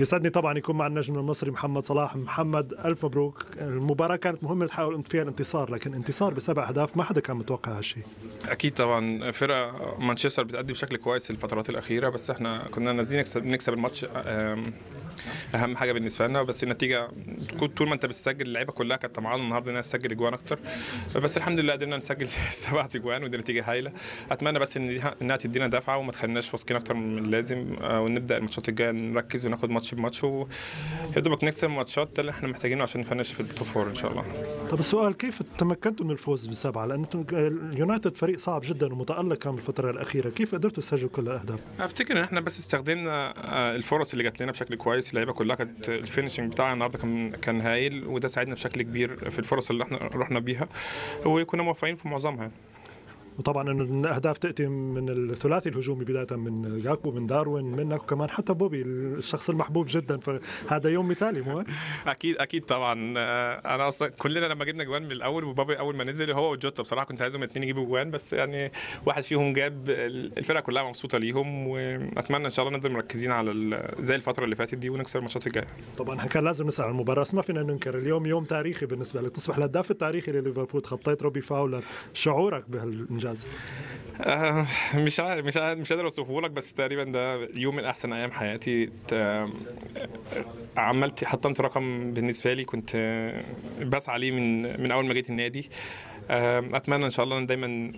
يسعدني طبعا يكون مع النجم المصري محمد صلاح. محمد، ألف مبروك. المباراة كانت مهمة تحاول فيها الانتصار، لكن انتصار ب7 أهداف ما حدا كان متوقع هالشيء. أكيد طبعا فرقة مانشستر بتأدي بشكل كويس الفترات الأخيرة، بس احنا كنا نازلين نكسب الماتش، أهم حاجة بالنسبة لنا. بس النتيجة طول ما أنت بتسجل، اللعيبة كلها كانت طمعانة النهارده إنها تسجل أجوان أكتر، بس الحمد لله قدرنا نسجل 7 أجوان ودي نتيجة هايلة. أتمنى بس إنها تدينا دفعة وما تخليناش واثقين أكتر من اللازم، ونبدأ الماتشات الجاية نركز وناخد ماتش بماتش، ويا دوبك نكسب الماتشات، ده اللي احنا محتاجينه عشان نفنش في ال top four ان شاء الله. طب السؤال، كيف تمكنتوا من الفوز ب7؟ لان اليونايتد فريق صعب جدا ومتالق كان بالفترة الاخيرة، كيف قدرتوا تسجلوا كل الاهداف؟ افتكر ان احنا بس استخدمنا الفرص اللي جات لنا بشكل كويس، اللعيبة كلها كانت ال finishing بتاعنا النهارده كان هايل، وده ساعدنا بشكل كبير في الفرص اللي احنا رحنا بيها، وكنا موفقين في معظمها. وطبعا انه الاهداف تاتي من الثلاثي الهجومي، بداية من جاكبو، من داروين، منك، وكمان حتى بوبي الشخص المحبوب جدا، فهذا يوم مثالي مو؟ اكيد اكيد طبعا. انا اصلا كلنا لما جبنا جوان من الاول، وبوبي اول ما نزل هو وجوتا، بصراحة كنت عايزهم الاثنين يجيبوا جوان، بس يعني واحد فيهم جاب، الفرقة كلها مبسوطة ليهم، واتمنى ان شاء الله نفضل مركزين على زي الفترة اللي فاتت دي ونكسب الماتشات الجاية. طبعا كان لازم نسال عن المباراة، بس ما فينا ننكر اليوم يوم تاريخي بالنسبة لك، تصبح الهداف التاريخي لليفربول، خطيت روبي فاولر، شعورك بهالانجاز؟ مش عارف، مش قادر اوصفه لك، بس تقريبا ده يوم من احسن ايام حياتي. عملت حطمت رقم بالنسبة لي كنت بسعى ليه من اول ما جيت النادي. اتمنى ان شاء الله ان دايما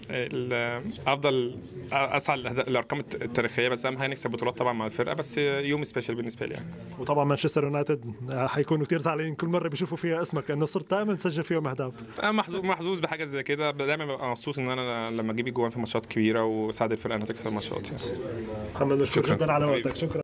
افضل اسعى الارقام التاريخية، بس اهم حاجة نكسب بطولات طبعا مع الفرقة، بس يوم special بالنسبة لي يعني. وطبعا مانشستر يونايتد حيكونوا كثير زعلانين كل مرة بيشوفوا فيها اسمك، انه صرت دائما تسجل فيهم اهداف. انا محظوظ بحاجة زي كده، دايما ببقى مبسوط ان انا لما اجيب جوان في ماتشات كبيرة واساعد الفرقة انها تكسب ماتشات يعني. محمد، مشكور جدا على وقتك، شكرا.